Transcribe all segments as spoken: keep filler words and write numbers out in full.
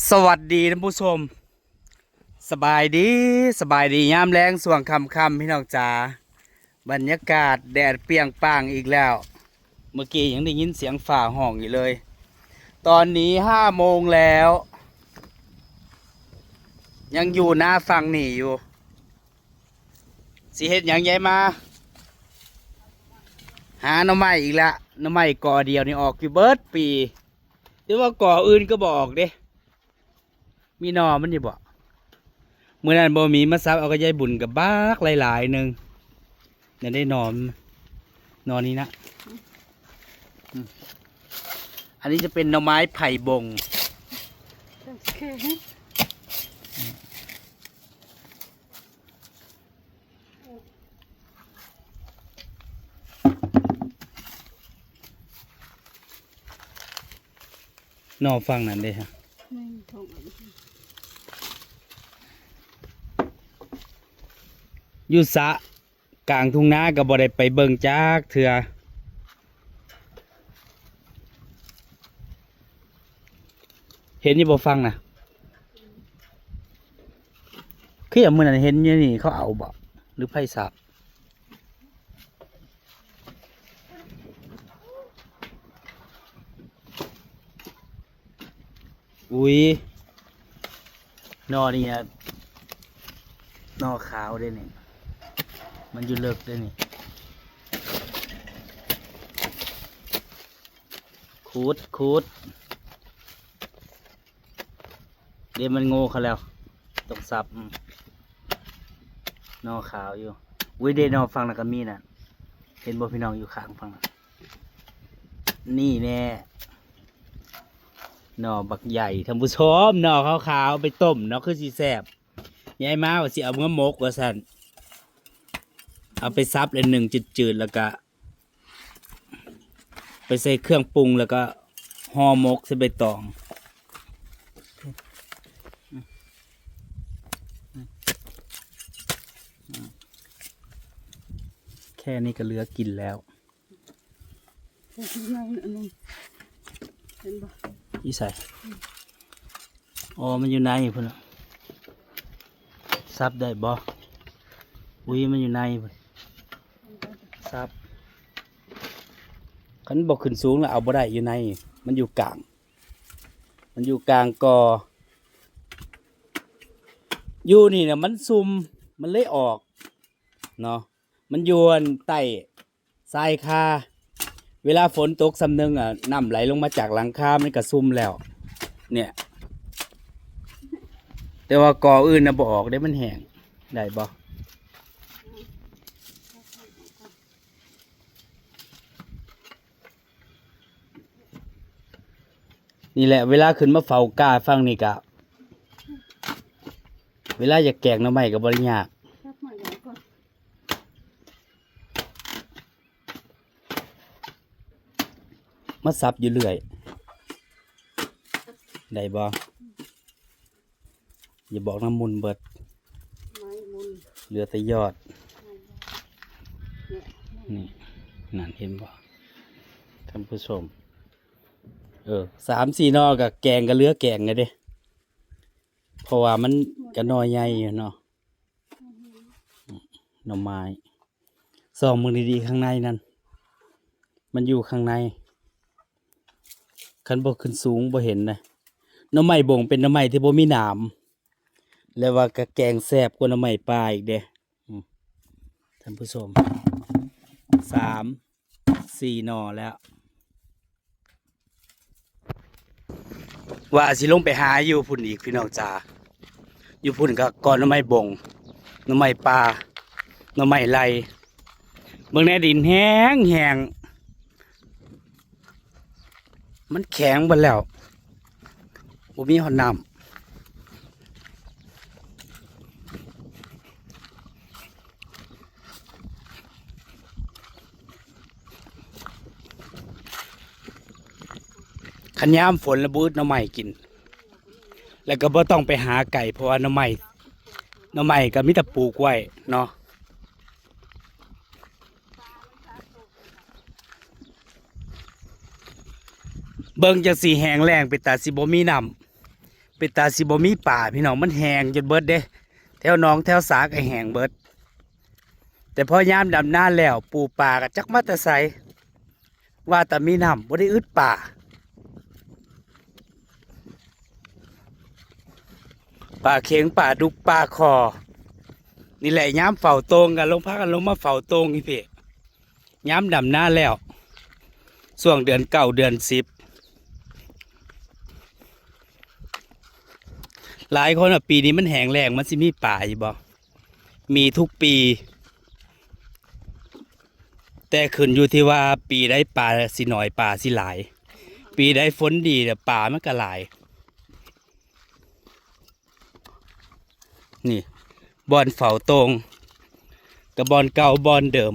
สวัสดีท่านผู้ชม สบายดี สบายดียามแลงช่วงค่ำๆ พี่น้องจ๋า บรรยากาศแดดเปรี้ยงป้างอีกแล้ว เมื่อกี้ยังได้ยินเสียงฟ้าฮ้องอยู่เลย ตอนนี้ห้าโมงแล้ว ยังอยู่หน้าฝั่งนี่อยู่ สิเฮ็ดหยังยายมา หาหน่อไม้อีกละ หน่อไม้กอเดียวนี่ออกอยู่เบิดปี แต่ว่ากออื่นก็บ่ออกเด้ มีหน่อมันอยู่บ่ มื้อนั้นบ่มีมาสับเอากับยายบุญกับบักหลายๆหนึ่ง นั่นได้หน่อมัน หน่อนี้นะ อืม อันนี้จะเป็นหน่อไม้ไผ่บง โอเค หน่อฝั่งนั้นเด้ฮะ หนึ่ง สอง อัน อยู่สระกลางทุ่งนาก็บ่ได้ไปเบิ่งจักเทื่อ เห็นอยู่บ่ฝั่งน่ะ คืออย่างมื้อนั้นเห็นอยู่นี่เขาเอาบ่ หรือไผสับ อุ๊ย หน่อนี่อะ หน่อขาวเด้นี่ มันอยู่เลิกเด้นี่ ขุด ขุด เดี๋ยวมันโง่เขาแล้ว ต้องสับ อืม หน่อขาวอยู่ อุ๊ย เด้หน่อฝั่งนั้นก็มีน่ะ เห็นบ่พี่น้องอยู่ข้างฝั่งนั้น นี่แน่ หน่อบักใหญ่ ท่านผู้ชม หน่อขาวๆ ไปต้มเนาะ คือสิแซ่บ ยายมาว่าสิเอาเมือหมกว่าซั่น เอาไปสับเลยหนึ่งจืดๆ แล้วก็ ไปใส่เครื่องปรุงแล้วก็ห่อหมกใส่ใบตอง แค่นี้ก็เหลือกินแล้ว อันนี้ เห็นบ่ อีใส่ อ๋อ มันอยู่ในพุ่นน่ะ สับได้บ่ อุ๊ย มันอยู่ในพุ่น สับ คันบ่ขึ้นสูงแล้วเอาบ่ได้อยู่ใน มันอยู่กลาง มันอยู่กลางกอ อยู่นี่น่ะมันซุ่ม มันเลยออก เนาะ มันอยู่อันใต้ ทรายคา เวลาฝนตกส่ำหนึ่งอะ น้ำไหลลงมาจากหลังคา มันก็ซุ่มแล้ว เนี่ย แต่ว่ากออื่นน่ะบ่ออกเด้ มันแห้ง ได้บ่ นี่แหละ เวลาขึ้นมาเฝ้ากาฝั่งนี่กะ เวลาอยากแกงหน่อไม้ก็บ่ได้ยาก มาสับอยู่เรื่อย ได้บ่ อย่าบอกน้ำมุนเบิด ไม้มุน เหลือแต่ยอด ไม้ยอด เนี่ย นี่ นั่นเห็นบ่ ท่านผู้ชม เออ สามสี่หน่อก็แกงก็เหลือแกงไงเด้ เพราะว่ามันก็หน่อใหญ่อยู่เนาะ หน่อไม้ ส่องเบิ่งดีๆ ข้างในนั่น มันอยู่ข้างใน คันบ่ขึ้นสูงบ่เห็นนะ หน่อไม้บงเป็นหน่อไม้ที่บ่มีหนาม และว่าก็แกงแซ่บกว่าหน่อไม้ป่าอีกเด้ อืม ท่านผู้ชม สาม สี่หน่อแล้ว ว่าสิลงไปหาอยู่พุ่นอีกพี่น้องจ๋า อยู่พุ่นก็กอหน่อไม้บง หน่อไม้ป่า หน่อไม้ไร่ เบิ่งแน่ดินแห้งแห้ง มันแข็งเบิดแล้ว บ่มีฮอดน้ำ คันยามฝนละบ่อึดหน่อไม้กิน แล้วก็บ่ต้องไปหาไกล เพราะว่าหน่อไม้ หน่อไม้ก็มีแต่ปลูกไว้เนาะ เบิ่งจั่งซี้แห้งแล้งเป็นตาสิบ่มีน้ำ เป็นตาสิบ่มีปลาพี่น้อง มันแห้งจนเบิดเด้ แถวหนองแถวสาก็แห้งเบิด แต่พอยามดำนาแล้ว ปูปลาก็จักมาแต่ไส ว่าแต่มีน้ำ บ่ได้อึดปลา ปลาเข็ง ปลาดุก ปลาข่อ นี่แหละ ยามเฝ้าโต่งกัน ลง พากันลงมาเฝ้าโต่งอีเพ่ ยามดำนาแล้ว ช่วงเดือนเก้า เดือนสิบ หลายคนว่าปีนี้มันแห้งแล้ง มันสิมีปลาอยู่บ่ มีทุกปี แต่ขึ้นอยู่ที่ว่าปีใดปลาสิน้อย ปลาสิหลาย ปีใดฝนดีเนี่ย ปลามันก็หลาย นี่ บ่อนเฝ้าโต่ง กับบ่อนเก่า บ่อนเดิม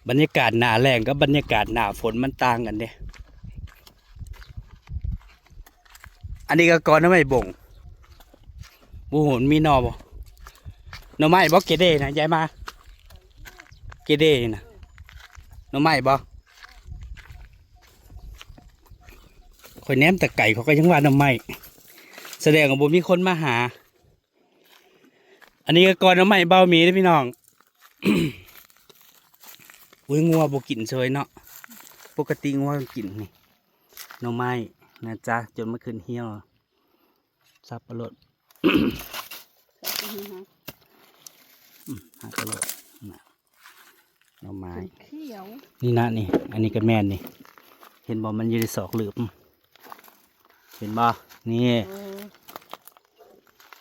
บรรยากาศหน้าแล้งกับบรรยากาศหน้าฝนมันต่างกันเด้ อันนี้ก็กอหน่อไม้บง บ่ฮู้มันมีหน่อบ่ หน่อไม้บ่ เกเรนะ ยายมา เกเรนี่นะ หน่อไม้บ่ ข่อยแนมแต่ไกล เขาก็ยังว่าหน่อไม้ แสดงว่าบ่มีคนมาหา อันนี้ก็กอหน่อไม้เบาหมีเด้อพี่น้อง อุ้ย งัวบ่กินเฉยเนาะ ปกติงัวกินนี่ หน่อไม้นะจ๊ะ จนมันขึ้นเหี่ยว สับปะรด อืม หักปะรดนะ หน่อไม้ เขียว นี่นะนี่ อันนี้ก็แม่นนี่ เห็นบ่ มันอยู่ในซอกหลืบ เห็นบ่ นี่ เออ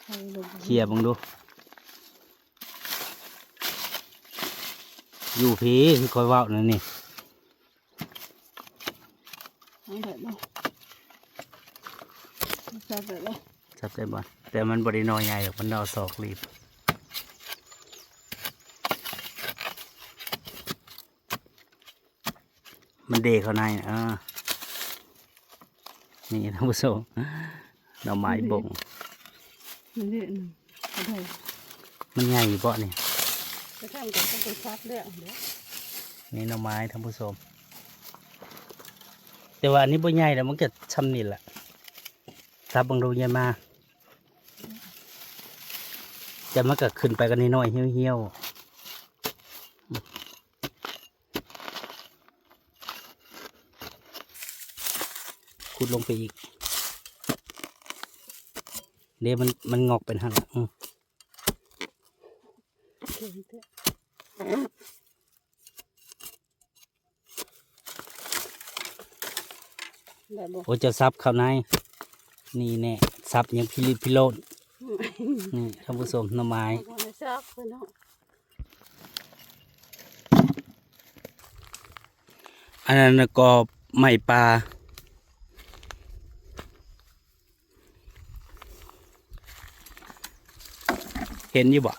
ให้ลง เคลียร์เบิ่งดู อยู่พี้ที่คอยเว้านั่นนี่ เอาแบบบ่ จับแบบบ่ จับได้บ่ แต่มันบ่ได้หน่อใหญ่ดอก มันหน่อซอกหลีบ มันเดเข้าใน อ่า นี่ท่านผู้ชม หน่อไม้บง นี่เด้อ นี่ ก็ได้ มันใหญ่อยู่บ่นี่ ไปทำกับข้าวผัดเลย นี่หน่อไม้ท่านผู้ชม แต่ว่าอันนี้บ่ใหญ่แล้ว มันก็ช่ำนี่แหละ สับเบิ่งดู ใหญ่มาก แต่มันก็ขึ้นไปกันน้อยๆ เหี่ยวๆ ขุดลงไปอีก เด้ มัน มันงอกเป็นหั่นละ อืม เก่งแท้ ได้บ่ โอ้ จะสับเข้าใน นี่แน่ สับยังพิลิพิโลน นี่ท่านผู้ชม หน่อไม้ เอาไว้สับไปเนาะ อันนั้นน่ะก็ไม้ป่า เห็นอยู่บ่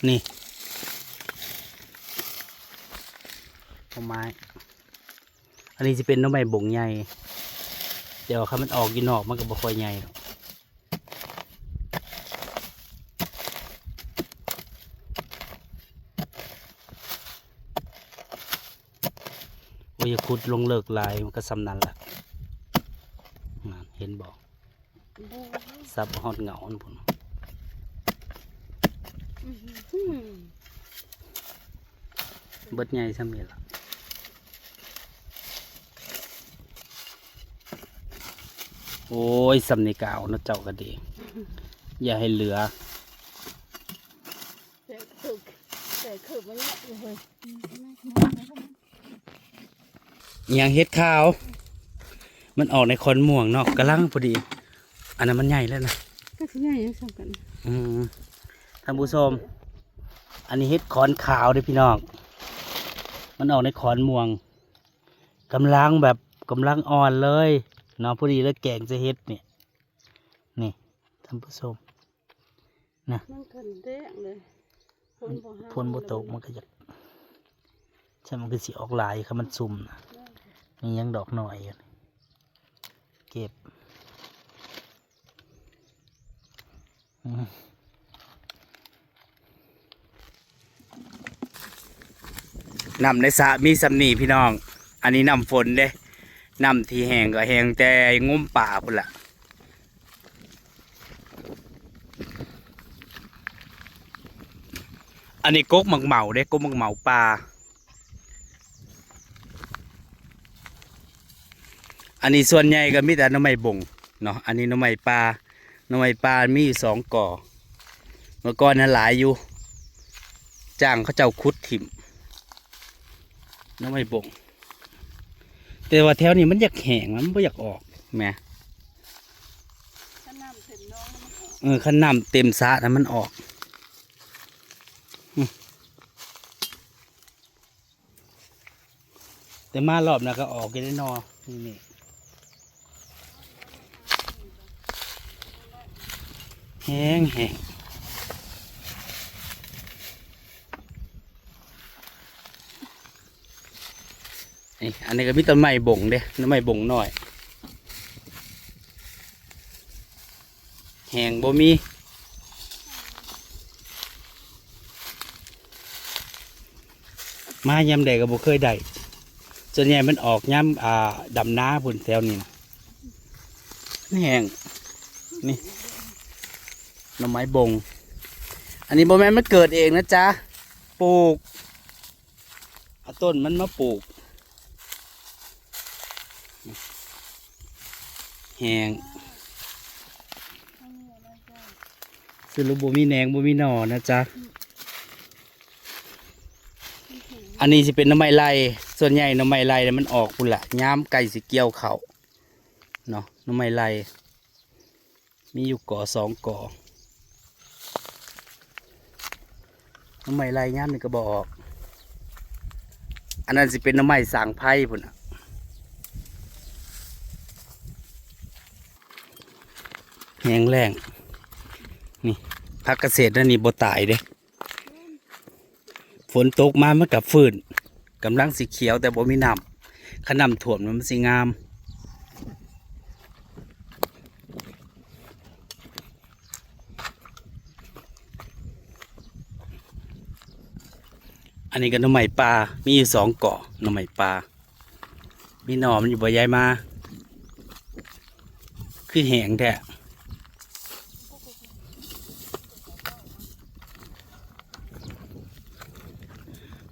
นี่ หน่อไม้ อันนี้สิเป็นหน่อไม้บงใหญ่ แต่ว่าคันมันออกอยู่นอกมันก็บ่ค่อยใหญ่ดอก โอ้ย อย่าขุดลงเลิกหลาย มันก็ส่ำนั้นละนั่น เห็นบ่ สับฮอดเหงาอันพุ่น อื้อหือ เบิดใหญ่ส่ำนี้ล่ะ โอ้ย ส่ำนี้ก็เอาเนาะ เจ้าก็ดี อย่าให้เหลือ แต่คือ แต่คือมันเยอะอยู่เว้ย อิหยัง เห็ดขาว มันออกในขอนม่วงเนาะ กำลังพอดี อันนั้นมันใหญ่แล้วนะ ก็สิใหญ่ยังส่ำกัน อืม ท่านผู้ชม อันนี้เห็ดขอนขาวเด้อพี่น้อง มันออกในขอนม่วง กำลังแบบ กำลังอ่อนเลยเนาะ พอดีแล้วแกงจะเห็ดเนี่ย นี่ ท่านผู้ชม นะ มันขึ้นแดงเลย ฝนบ่หา ฝนบ่ตก มันก็จะ ใช่ มันคือสิออกหลาย คันมันซุ่มนะ นี่ยังดอกน้อยอยู่ เก็บ อืม น้ำในสระมีส่ำนี้พี่น้อง อันนี้น้ำฝนเด้ น้ำที่แห้งก็แห้งแต่งมปลาพุ้นล่ะ อันนี้กกหมากเหมาเด้ กกหมากเหมาป่า อันนี้ส่วนใหญ่ก็มีแต่หน่อไม้บงเนาะ อันนี้หน่อไม้ป่า หน่อไม้ป่ามีอยู่สองกอ เมื่อก่อนนั้นหลายอยู่ จ้างเขาเจ้าขุดถิ่ม หน่อไม้บง แต่ว่าแถวนี้มันอยากแห้ง มันบ่อยากออกแหม คันน้ำเต็มหนองแล้วมันออก เออ คันน้ำเต็มสระนะมันออก อืม แต่มารอบนั้นก็ออกอยู่ได้หน่อ นี่นี่ แห้งแห้ง นี่ อันนี้ก็มีต้นไม้บงเด้ ต้นไม้บงน้อย แห้งบ่มี มายามใดก็บ่เคยได้ ส่วนใหญ่มันออกยาม อ่า ดำนาพุ้นแถวนี้นะ มันแห้ง นี่ หน่อไม้บง อันนี้บ่แม่นมันเกิดเองนะจ๊ะ ปลูก เอาต้นมันมาปลูก แห้ง สรุปบ่มีแหนงบ่มีหน่อนะจ๊ะ อันนี้สิเป็นหน่อไม้ไล่ ส่วนใหญ่หน่อไม้ไล่เนี่ยมันออกพุ้นล่ะ ยามใกล้สิเกี่ยวข้าวเนาะ หน่อไม้ไล่ มีอยู่กอสองกอ หน่อไม้ไล่ยามนี่ก็บ่ออก อันนั้นสิเป็นหน่อไม้สางไพรพุ้นน่ะ แห้งแล้ง นี่ ผักเกษตรนั่นนี่บ่ตายเด้ ฝนตกมามันก็ฟื้น กำลังสิเขียวแต่บ่มีน้ำ คันน้ำท่วมมันสิงาม อันนี้ก็หน่อไม้ป่า มีอยู่สองกอ หน่อไม้ป่า มีหน่อมันอยู่บ่ ยายมา คือแห้งแท้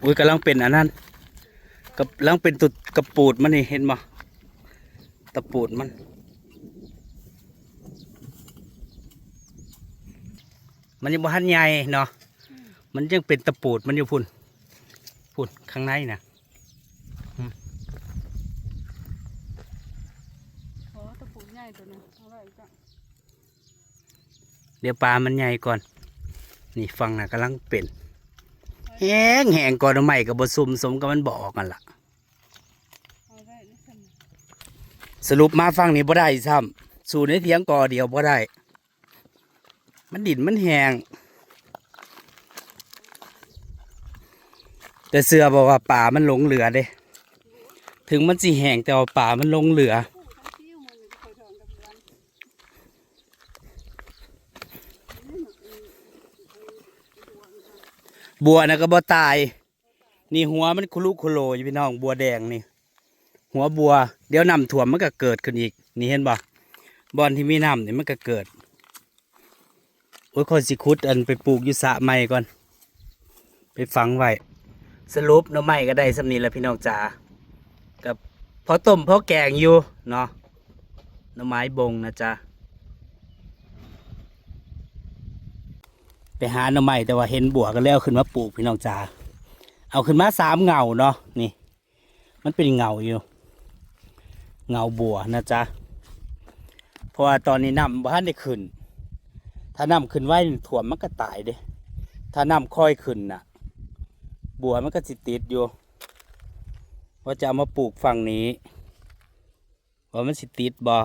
อุ้ย กำลังเป็นอันนั้น กำลังเป็นตุดกระปูดมันนี่ เห็นบ่ ตะปูดมัน มันยังบ่ทันใหญ่เนาะ มันยังเป็นตะปูดมันอยู่พุ้น พุ้นข้างในนะ อืม อ๋อ ตะปูดใหญ่ตัวนั้น เอาไว้จ้ะ เดี๋ยวปลามันใหญ่ก่อน นี่ฝั่งน่ะกำลังเป็น แห้งแห้งก่อน เอาใหม่ก็บ่ซุ่ม สมกับมันบ่ออกกันล่ะ เอาไว้นี่กัน สรุปมาฝั่งนี้บ่ได้ซ้ำ สู่ในเถียงกอเดียวบ่ได้ มันดินมันแห้ง แต่เชื่อบ่ว่าปลามันหลงเหลือเด้ ถึงมันสิแห้งแต่ว่าปลามันหลงเหลือ บัวน่ะก็บ่ตาย นี่หัวมันคุลุคุโลอยู่พี่น้อง บัวแดงนี่ หัวบัว เดี๋ยวน้ำท่วมมันก็เกิดขึ้นอีก นี่เห็นบ่ บ่อนที่มีน้ำนี่มันก็เกิด โอ้ย ข้อยสิขุดอันไปปลูกอยู่สระใหม่ก่อน ไปฝังไว้ สรุปหน่อไม้ก็ได้ส่ำนี้แหละพี่น้องจ๋า กับพอต้มพอแกงอยู่เนาะ หน่อไม้บงนะจ๊ะ ไปหาหน่อไม้แต่ว่าเห็นบัวก็เลยเอาขึ้นมาปลูกพี่น้องจ๋า เอาขึ้นมาสามเหง้าเนาะ นี่ มันเป็นเหง้าอยู่ เหง้าบัวนะจ๊ะ เพราะว่าตอนนี้น้ำบ่ทันได้ขึ้น ถ้าน้ำขึ้นไวนี่ท่วมมันก็ตายเด้ ถ้าน้ำค่อยขึ้นน่ะ บัวมันก็สิติดอยู่ ว่าจะเอามาปลูกฝั่งนี้ ว่ามันสิติดบ่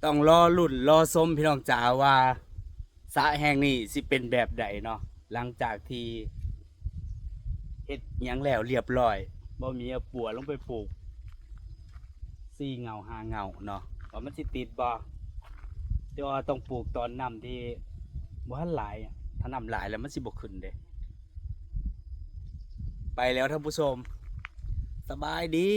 ต้องรอลุ้นรอชมพี่น้องจ๋าว่า สระแห่งนี้สิเป็นแบบใดเนาะ หลังจากที่เฮ็ดหยังแล้วเรียบร้อย บ่มีเอาปัวลงไปปลูก สี่เหง้าห้าเหง้าเนาะ ว่ามันสิติดบ่ แต่ว่าต้องปลูกตอนน้ำที่บ่ทันหลายอะ ถ้าน้ำหลายแล้วมันสิบ่ขึ้นเด้ ไปแล้วท่านผู้ชม สบายดี